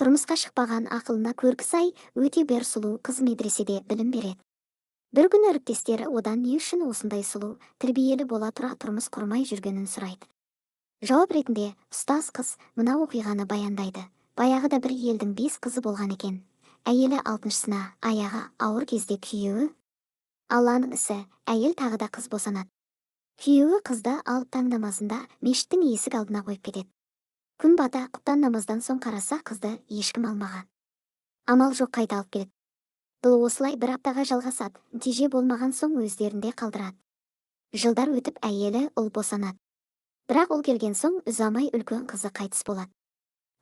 Тұрмысқа шықпаған, ақылына көркі сай, өте бір сұлу қыз медреседе білім береді. Бір күні әріптестері одан не үшін осындай сұлу, тәрбиелі бола тұра тұрмыс құрмай жүргенін сұрайды. Жауап ретінде ұстаз қыз мына оқиғаны баяндайды. Баяғыда бір елдің бес қызы болған екен. Әйелі алтыншысына аяғы ауыр кезде күйеуі Алланың ісі, әйел тағы да қыз босанады. Күйеуі қызды алып, таң намазында мешіттің есік алдына қойып кетеді. Күн бата құптан намаздан соң қараса, қызды ешкім алмаған. Амал жоқ, қайта алып келеді. Бұл осылай бір аптаға жалғасады, нәтиже болмаған соң өздерінде қалдырады. Жылдар өтіп, әйелі ұл босанады. Бірақ ұл келген соң ұзамай үлкен қызы қайтыс болады.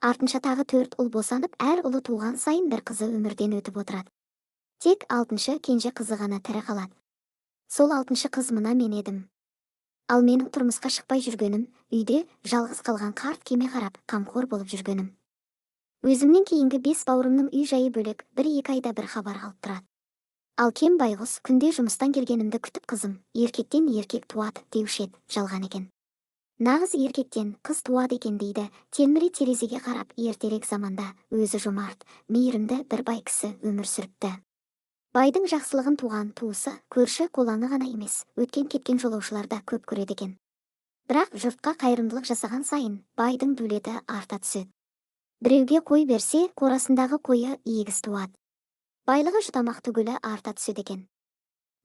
Артынша тағы төрт ұл босанып, әр ұлы туған сайын бір қызы өмірден өтіп отырады. Тек алтыншы кенже қызы ғана тірі қалады. Сол алтыншы қыз мына мен едім. Ал менің тұрмысқа шықпай жүргенім — үйде жалғыз қалған қарт кеме қарап, қамқор болып жүргенім. Өзімнен кейінгі бес бауырымның үй жайы бөлек, 1-2 айда бір хабар алып тұрады. Ал кем байғұс күнде жұмыстан келгенімді күтіп, «Қызым, еркектен еркек туады» деуші еді, жалған екен. Нағыз еркектен қыз туады екен дейді, телміре терезеге қарап. Ертерек заманда өзі жомарт, мейірімді бір бай кісі өмір сүріпті. Байдың жақсылығын туған туысы, көрші қолаңы ғана емес, өткен кеткен жолаушылар да көп көреді екен. Бірақ жұртқа қайырымдылық жасаған сайын байдың дәулеті арта түседі. Біреуге қой берсе, қорасындағы қойы егіз туады. Байлығы жұтамақ түгілі арта түседі екен.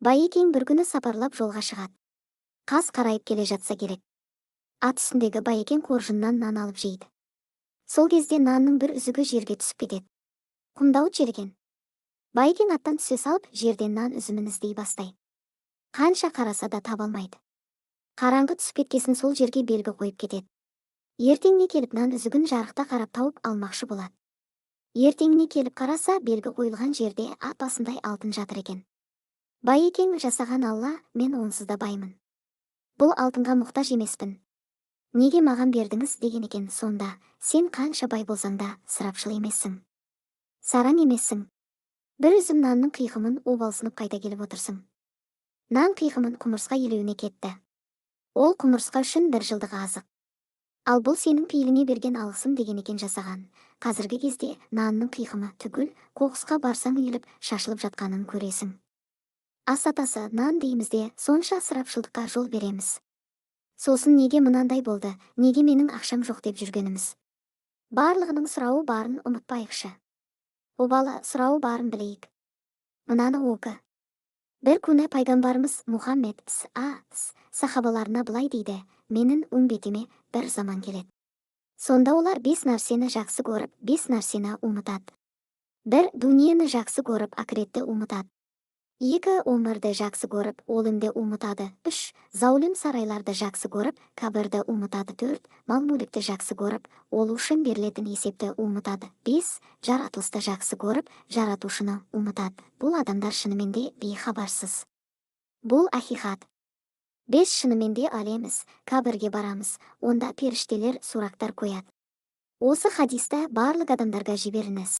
Байекең бір күні сапарлап жолға шығады. Қас қарайып келе жатса керек. Ат үстіндегі Байекең қоржыннан нан алып жейді. Сол кезде нанның бір үзігі жерге түсіп кетеді. Құмдауыт жер екен. Байекең аттан түсе салып, жерден нан үзімін іздей бастайды. Қанша қараса да таба алмайды. Қараңғы түсіп кеткесін сол жерге белгі қойып кетеді. Ертеңіне келіп, нан үзігін жарықта қарап тауып алмақшы болады. Ертеңіне келіп қараса, белгі қойылған жерде ат басындай алтын жатыр екен. Байекең: «Жасаған Алла, мен онсыз да баймын. Бұл алтынға мұқтаж емеспін. Неге маған бердіңіз?» — деген екен. Сонда: «Сен қанша бай болсаң да, ысырапшыл емессің. Сараң емессің. Бір үзім нанның қиқымын обалсынып қайта келіп отырсың. Нан қиқымын құмырсқа елеуіне кетті. Ол құмырсқа үшін бір жылдық азық. Ал бұл сенің пейіліңе берген алғысым», — деген екен жасаған. Қазіргі кезде нанның қиқымы түгіл, қоқысқа барсаң, үйіліп, шашылып жатқанын көресің. Ас атасы нан дейміз де, сонша ысырапшылдыққа жол береміз. Сосын неге мынандай болды, неге менің ақшам жоқ деп жүргеніміз. Барлығының сұрауы барын ұмытпайықшы. Обалы, сұрауы барын білейік. Мынаны оқы. Бір күні пайғамбарымыз Мұхаммед с.а.с. сахабаларына былай дейді: «Менің үмбетіме бір заман келеді. Сонда олар бес нәрсені жақсы көріп, бес нәрсені ұмытады. Бір, дүниені жақсы көріп, ақыретті ұмытады. Екі, өмірді жақсы көріп, өлімді ұмытады. Үш, зәулім сарайларды жақсы көріп, қабірді ұмытады. Төрт, мал мүлікті жақсы көріп, ол үшін берілетін есепті ұмытады. Бес, жаратылысты жақсы көріп, жаратушыны ұмытады. Бұл адамдар шынымен де бейхабарсыз. Бұл ақиқат. Біз шынымен де өлеміз, қабірге барамыз, онда періштелер сұрақтар қояды. Осы хадисті барлық адамдарға жіберіңіз.